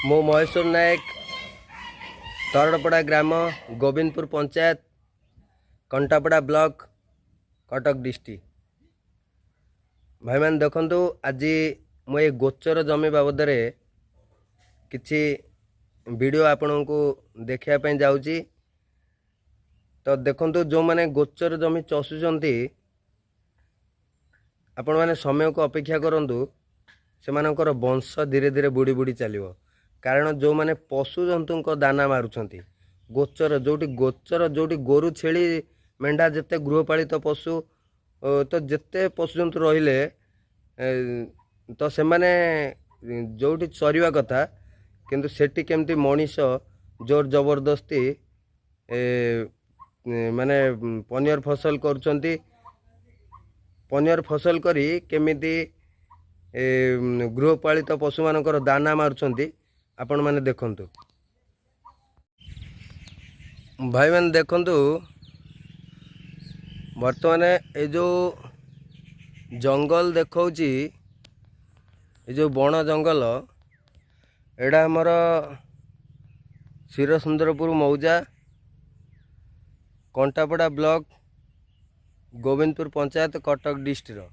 ମୁଁ ମହେଶ୍ୱର ନାୟକ, ତରଡ଼ପଡ଼ା ଗ୍ରାମ, Gobindpur panchayat, Kantapada block, Cuttack district. ଭାଇମାନେ ଦେଖନ୍ତୁ, ଆଜି ମୁଁ ଏ ଗୋଚର ଜମି ବାବଦରେ କିଛି ଭିଡ଼ିଓ ଆପଣଙ୍କୁ ଦେଖିବା ପାଇଁ ଯାଉଛି। ତ ଦେଖନ୍ତୁ, ଯେଉଁମାନେ ଗୋଚର ଜମି ଚଷୁଛନ୍ତି, ଆପଣମାନେ ସମୟକୁ ଅପେକ୍ଷା କରନ୍ତୁ, ସେମାନଙ୍କର ବଂଶ ଧୀରେ ଧୀରେ ବୁଡ଼ି ବୁଡ଼ି ଚାଲିବ। କାରଣ ଯେଉଁମାନେ ପଶୁ ଜନ୍ତୁଙ୍କ ଦାନା ମାରୁଛନ୍ତି, ଗୋଚର ଯେଉଁଠି, ଗୋଚର ଯେଉଁଠି ଗୋରୁ, ଛେଳି, ମେଣ୍ଢା, ଯେତେ ଗୃହପାଳିତ ପଶୁ, ତ ଯେତେ ପଶୁଜନ୍ତୁ ରହିଲେ, ତ ସେମାନେ ଯେଉଁଠି ଚରିବା କଥା, କିନ୍ତୁ ସେଠି କେମିତି ମଣିଷ ଜୋର ଜବରଦସ୍ତି ମାନେ ପନିର ଫସଲ କରୁଛନ୍ତି। ପନିର ଫସଲ କରି କେମିତି ଗୃହପାଳିତ ପଶୁମାନଙ୍କର ଦାନା ମାରୁଛନ୍ତି, ଆପଣମାନେ ଦେଖନ୍ତୁ। ଭାଇମାନେ ଦେଖନ୍ତୁ, ବର୍ତ୍ତମାନ ଏ ଯେଉଁ ଜଙ୍ଗଲ ଦେଖାଉଛି, ଏ ଯେଉଁ ବଣ ଜଙ୍ଗଲ, ଏଇଟା ଆମର ଶିରସୁନ୍ଦରପୁର ମୌଜା, କଣ୍ଟାପଡ଼ା ବ୍ଲକ, ଗୋବିନ୍ଦପୁର ପଞ୍ଚାୟତ, କଟକ ଡିଷ୍ଟ୍ରିକ୍ଟର।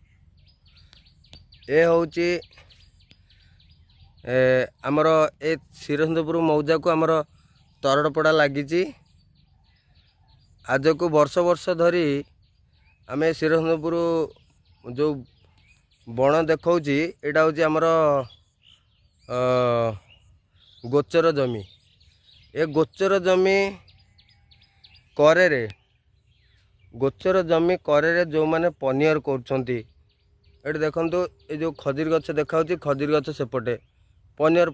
ଏ ହେଉଛି ଆମର ଏ ଶିରସୁନ୍ଦରପୁର ମୌଜାକୁ ଆମର ତରଡ଼ପଡ଼ା ଲାଗିଛି। ଆଜକୁ ବର୍ଷ ବର୍ଷ ଧରି ଆମେ ଶିରସୁନ୍ଦରପୁର ଯେଉଁ ବଣ ଦେଖାଉଛି, ଏଇଟା ହେଉଛି ଆମର ଗୋଚର ଜମି। ଏ ଗୋଚର ଜମି କରେରେ, ଗୋଚର ଜମି କରେରେ ଯେଉଁମାନେ ପନିର କରୁଛନ୍ତି, ଏଠି ଦେଖନ୍ତୁ, ଏ ଯେଉଁ ଖଜୁରୀ ଗଛ ଦେଖାଉଛି, ଖଜୁରୀ ଗଛ ସେପଟେ ପନିର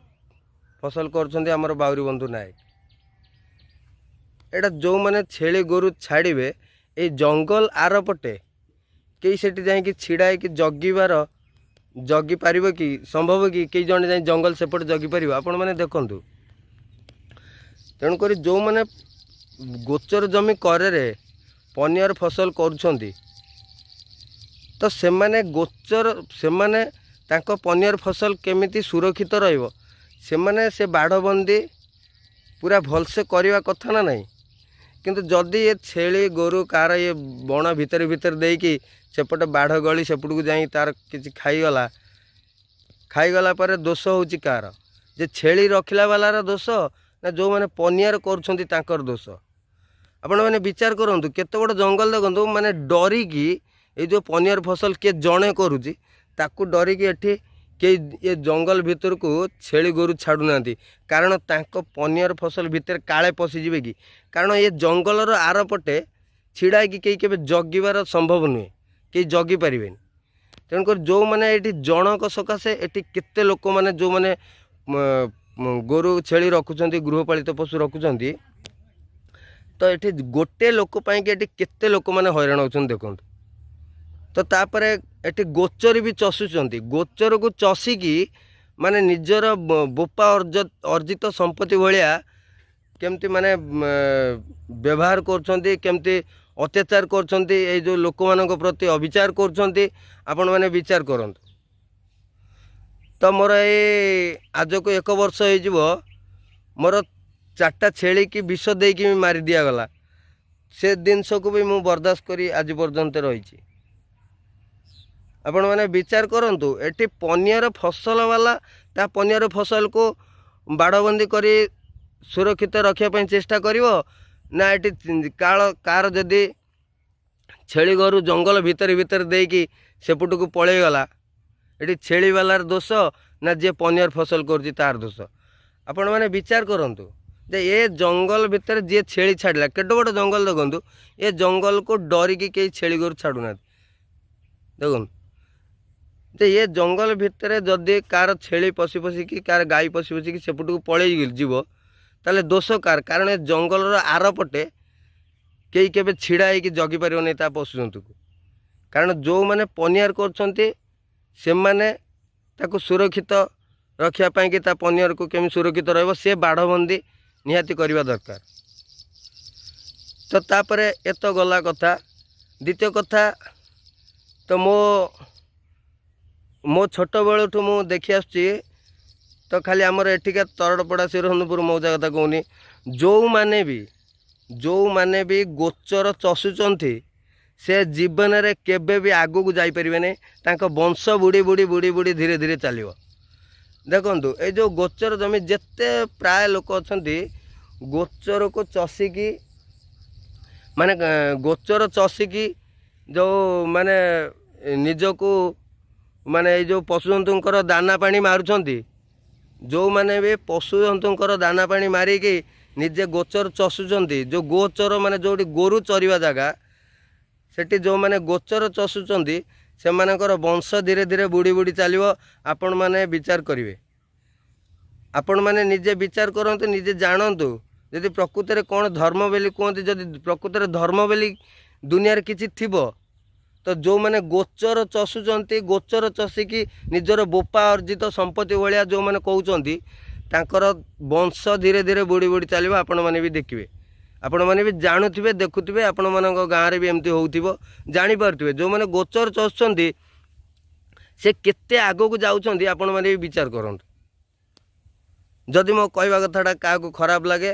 ଫସଲ କରୁଛନ୍ତି ଆମର ବାଉରୀ ବନ୍ଧୁ ନାୟକ। ଏଇଟା ଯେଉଁମାନେ ଛେଳି ଗୋରୁ ଛାଡ଼ିବେ, ଏଇ ଜଙ୍ଗଲ ଆରପଟେ କେହି ସେଠି ଯାଇକି ଛିଡ଼ା ହେଇକି ଜଗି ପାରିବ କି? ସମ୍ଭବ କି କେହି ଜଣେ ଯାଇ ଜଙ୍ଗଲ ସେପଟେ ଜଗିପାରିବ? ଆପଣମାନେ ଦେଖନ୍ତୁ। ତେଣୁକରି ଯେଉଁମାନେ ଗୋଚର ଜମି କରେରେ ପନିର ଫସଲ କରୁଛନ୍ତି, ତ ସେମାନେ ଗୋଚର, ସେମାନେ ତାଙ୍କ ପନିର ଫସଲ କେମିତି ସୁରକ୍ଷିତ ରହିବ, ସେମାନେ ସେ ବାଡ଼ବନ୍ଦି ପୁରା ଭଲସେ କରିବା କଥା ନା ନାହିଁ? କିନ୍ତୁ ଯଦି ଏ ଛେଳି ଗୋରୁ କାହାର ଏ ବଣ ଭିତରେ ଭିତରେ ଦେଇକି ସେପଟେ ବାଡ଼ ଗଳି ସେପଟକୁ ଯାଇ ତାର କିଛି ଖାଇଗଲା, ଖାଇଗଲା ପରେ ଦୋଷ ହେଉଛି କାହାର? ଯେ ଛେଳି ରଖିଲା ବାଲାର ଦୋଷ ନା ଯେଉଁମାନେ ପନିର କରୁଛନ୍ତି ତାଙ୍କର ଦୋଷ? ଆପଣମାନେ ବିଚାର କରନ୍ତୁ। କେତେ ବଡ଼ ଜଙ୍ଗଲ ଦେଖନ୍ତୁ। ମାନେ ଡରିକି ଏଇ ଯେଉଁ ପନିର ଫସଲ କିଏ ଜଣେ କରୁଛି, ତାକୁ ଡରିକି ଏଠି କେହି ଏ ଜଙ୍ଗଲ ଭିତରକୁ ଛେଳି ଗୋରୁ ଛାଡ଼ୁନାହାନ୍ତି। କାରଣ ତାଙ୍କ ପନିର ଫସଲ ଭିତରେ କାଳେ ପଶିଯିବେ କି। କାରଣ ଏ ଜଙ୍ଗଲର ଆରପଟେ ଛିଡ଼ା ହେଇକି କେହି କେବେ ଜଗିବାର ସମ୍ଭବ ନୁହେଁ, କେହି ଜଗି ପାରିବେନି। ତେଣୁକରି ଯେଉଁମାନେ ଏଠି ଜଣଙ୍କ ସକାଶେ ଏଠି କେତେ ଲୋକମାନେ ଯେଉଁମାନେ ଗୋରୁ ଛେଳି ରଖୁଛନ୍ତି, ଗୃହପାଳିତ ପଶୁ ରଖୁଛନ୍ତି, ତ ଏଠି ଗୋଟେ ଲୋକ ପାଇଁକି ଏଠି କେତେ ଲୋକମାନେ ହଇରାଣ ହେଉଛନ୍ତି ଦେଖନ୍ତୁ। ତ ତାପରେ ଏଠି ଗୋଚର ବି ଚଷୁଛନ୍ତି। ଗୋଚରକୁ ଚଷିକି ମାନେ ନିଜର ବୋପା ଅର୍ଜିତ ସମ୍ପତ୍ତି ଭଳିଆ କେମିତି ମାନେ ବ୍ୟବହାର କରୁଛନ୍ତି, କେମିତି ଅତ୍ୟାଚାର କରୁଛନ୍ତି, ଏଇ ଯେଉଁ ଲୋକମାନଙ୍କ ପ୍ରତି ଅବିଚାର କରୁଛନ୍ତି, ଆପଣମାନେ ବିଚାର କରନ୍ତୁ। ତ ମୋର ଏଇ ଆଜକୁ ଏକ ବର୍ଷ ହେଇଯିବ, ମୋର ଚାରିଟା ଛେଳିକି ବିଷ ଦେଇକି ବି ମାରି ଦିଆଗଲା। ସେ ଜିନିଷକୁ ବି ମୁଁ ବରଦାସ୍ତ କରି ଆଜି ପର୍ଯ୍ୟନ୍ତ ରହିଛି। ଆପଣମାନେ ବିଚାର କରନ୍ତୁ। ଏଠି ପନିର ଫସଲ ବାଲା ତା ପନିର ଫସଲକୁ ବାଡ଼ବନ୍ଦି କରି ସୁରକ୍ଷିତ ରଖିବା ପାଇଁ ଚେଷ୍ଟା କରିବ ନା ଏଠି କାଳ କାହାର ଯଦି ଛେଳି ଗୋରୁ ଜଙ୍ଗଲ ଭିତରେ ଭିତରେ ଦେଇକି ସେପଟକୁ ପଳେଇଗଲା, ଏଠି ଛେଳି ବାଲାର ଦୋଷ ନା ଯିଏ ପନିର ଫସଲ କରୁଛି ତାର ଦୋଷ? ଆପଣମାନେ ବିଚାର କରନ୍ତୁ ଯେ ଏ ଜଙ୍ଗଲ ଭିତରେ ଯିଏ ଛେଳି ଛାଡ଼ିଲା, କେତେ ବଡ଼ ଜଙ୍ଗଲ ଦେଖନ୍ତୁ। ଏ ଜଙ୍ଗଲକୁ ଡରିକି କେହି ଛେଳି ଗୋରୁ ଛାଡ଼ୁନାହାନ୍ତି। ଦେଖନ୍ତୁ ଯେ ଏ ଜଙ୍ଗଲ ଭିତରେ ଯଦି କାହାର ଛେଳି ପଶି ପଶିକି, କାହାର ଗାଈ ପଶି ପଶିକି ସେପଟକୁ ପଳେଇ ଯିବ, ତାହେଲେ ଦୋଷ କାହାର? କାରଣ ଏ ଜଙ୍ଗଲର ଆରପଟେ କେହି କେବେ ଛିଡ଼ା ହେଇକି ଜଗିପାରିବନି ତା ପଶୁଜନ୍ତୁକୁ। କାରଣ ଯେଉଁମାନେ ପନିର କରୁଛନ୍ତି, ସେମାନେ ତାକୁ ସୁରକ୍ଷିତ ରଖିବା ପାଇଁକି, ତା ପନିରକୁ କେମିତି ସୁରକ୍ଷିତ ରହିବ, ସେ ବାଡ଼ବନ୍ଦି ନିହାତି କରିବା ଦରକାର। ତ ତାପରେ ଏତ ଗଲା କଥା। ଦ୍ୱିତୀୟ କଥା ତ ମୋ ଛୋଟବେଳଠୁ ମୁଁ ଦେଖି ଆସୁଛି। ତ ଖାଲି ଆମର ଏଠିକା ତରଡ଼ପଡ଼ା ଶ୍ରୀରନ୍ଦପୁର ମୌଜା କଥା କହୁନି, ଯେଉଁମାନେ ବି ଗୋଚର ଚଷୁଛନ୍ତି ସେ ଜୀବନରେ କେବେ ବି ଆଗକୁ ଯାଇପାରିବେନି। ତାଙ୍କ ବଂଶ ବୁଡ଼ି ବୁଡ଼ି ବୁଡ଼ି ବୁଡ଼ି ଧୀରେ ଧୀରେ ଚାଲିବ। ଦେଖନ୍ତୁ, ଏଇ ଯେଉଁ ଗୋଚର ଜମି ଯେତେ ପ୍ରାୟ ଲୋକ ଅଛନ୍ତି, ଗୋଚରକୁ ଚଷିକି, ମାନେ ଗୋଚର ଚଷିକି ଯେଉଁ ମାନେ ନିଜକୁ ମାନେ ଏଇ ଯେଉଁ ପଶୁଜନ୍ତୁଙ୍କର ଦାନା ପାଣି ମାରୁଛନ୍ତି, ଯେଉଁମାନେ ବି ପଶୁଜନ୍ତୁଙ୍କର ଦାନା ପାଣି ମାରିକି ନିଜେ ଗୋଚର ଚଷୁଛନ୍ତି, ଯେଉଁ ଗୋଚର ମାନେ ଯେଉଁଠି ଗୋରୁ ଚରିବା ଜାଗା, ସେଠି ଯେଉଁମାନେ ଗୋଚର ଚଷୁଛନ୍ତି ସେମାନଙ୍କର ବଂଶ ଧୀରେ ଧୀରେ ବୁଡ଼ି ବୁଡ଼ି ଚାଲିବ। ଆପଣମାନେ ବିଚାର କରିବେ, ଆପଣମାନେ ନିଜେ ବିଚାର କରନ୍ତୁ, ନିଜେ ଜାଣନ୍ତୁ। ଯଦି ପ୍ରକୃତରେ କ'ଣ ଧର୍ମ ବୋଲି କୁହନ୍ତି, ଯଦି ପ୍ରକୃତରେ ଧର୍ମ ବୋଲି ଦୁନିଆରେ କିଛି ଥିବ, ତ ଯେଉଁମାନେ ଗୋଚର ଚଷୁଛନ୍ତି, ଗୋଚର ଚଷିକି ନିଜର ବୋପା ଅର୍ଜିତ ସମ୍ପତ୍ତି ଭଳିଆ ଯେଉଁମାନେ କହୁଛନ୍ତି, ତାଙ୍କର ବଂଶ ଧୀରେ ଧୀରେ ବୁଡ଼ି ବୁଡ଼ି ଚାଲିବ। ଆପଣମାନେ ବି ଦେଖିବେ, ଆପଣମାନେ ବି ଜାଣୁଥିବେ, ଦେଖୁଥିବେ, ଆପଣମାନଙ୍କ ଗାଁରେ ବି ଏମିତି ହେଉଥିବ, ଜାଣିପାରୁଥିବେ। ଯେଉଁମାନେ ଗୋଚର ଚଷୁଛନ୍ତି ସେ କେତେ ଆଗକୁ ଯାଉଛନ୍ତି, ଆପଣମାନେ ବି ବିଚାର କରନ୍ତୁ। ଯଦି ମୋ କହିବା କଥାଟା କାହାକୁ ଖରାପ ଲାଗେ,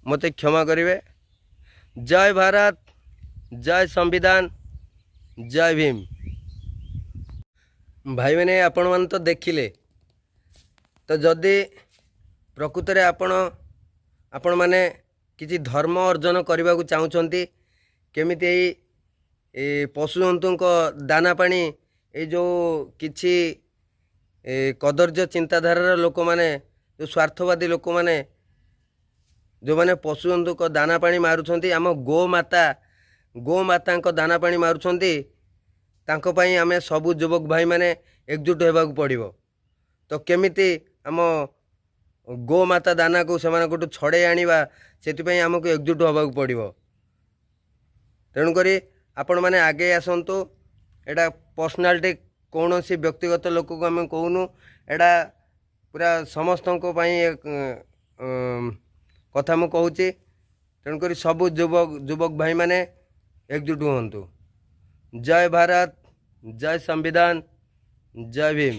ମୋତେ କ୍ଷମା କରିବେ। ଜୟ ଭାରତ, ଜୟ ସମ୍ବିଧାନ, ଜୟ ଭୀମ। ଭାଇମାନେ, ଆପଣମାନେ ତ ଦେଖିଲେ। ତ ଯଦି ପ୍ରକୃତରେ ଆପଣମାନେ କିଛି ଧର୍ମ ଅର୍ଜନ କରିବାକୁ ଚାହୁଁଛନ୍ତି, କେମିତି ଏଇ ଏ ପଶୁଜନ୍ତୁଙ୍କ ଦାନା ପାଣି, ଏଇ ଯେଉଁ କିଛି ଏ କଦର୍ଯ୍ୟ ଚିନ୍ତାଧାରାର ଲୋକମାନେ, ଯେଉଁ ସ୍ୱାର୍ଥବାଦୀ ଲୋକମାନେ, ଯେଉଁମାନେ ପଶୁଜନ୍ତୁଙ୍କ ଦାନା ପାଣି ମାରୁଛନ୍ତି, ଆମ ଗୋମାତାଙ୍କ ଦାନା ପାଣି ମାରୁଛନ୍ତି, ତାଙ୍କ ପାଇଁ ଆମେ ସବୁ ଯୁବକ ଭାଇମାନେ ଏକଜୁଟ ହେବାକୁ ପଡ଼ିବ। ତ କେମିତି ଆମ ଗୋମାତା ଦାନାକୁ ସେମାନଙ୍କଠୁ ଛଡ଼େଇ ଆଣିବା, ସେଥିପାଇଁ ଆମକୁ ଏକଜୁଟ ହେବାକୁ ପଡ଼ିବ। ତେଣୁକରି ଆପଣମାନେ ଆଗେଇ ଆସନ୍ତୁ। ଏଇଟା ପର୍ସନାଲିଟି କୌଣସି ବ୍ୟକ୍ତିଗତ ଲୋକକୁ ଆମେ କହୁନୁ, ଏଇଟା ପୁରା ସମସ୍ତଙ୍କ ପାଇଁ କଥା ମୁଁ କହୁଛି। ତେଣୁକରି ସବୁ ଯୁବକ ଭାଇମାନେ ଏକଜୁଟ ହୁଅନ୍ତୁ। ଜୟ ଭାରତ, ଜୟ ସମ୍ବିଧାନ, ଜୟ ଭୀମ।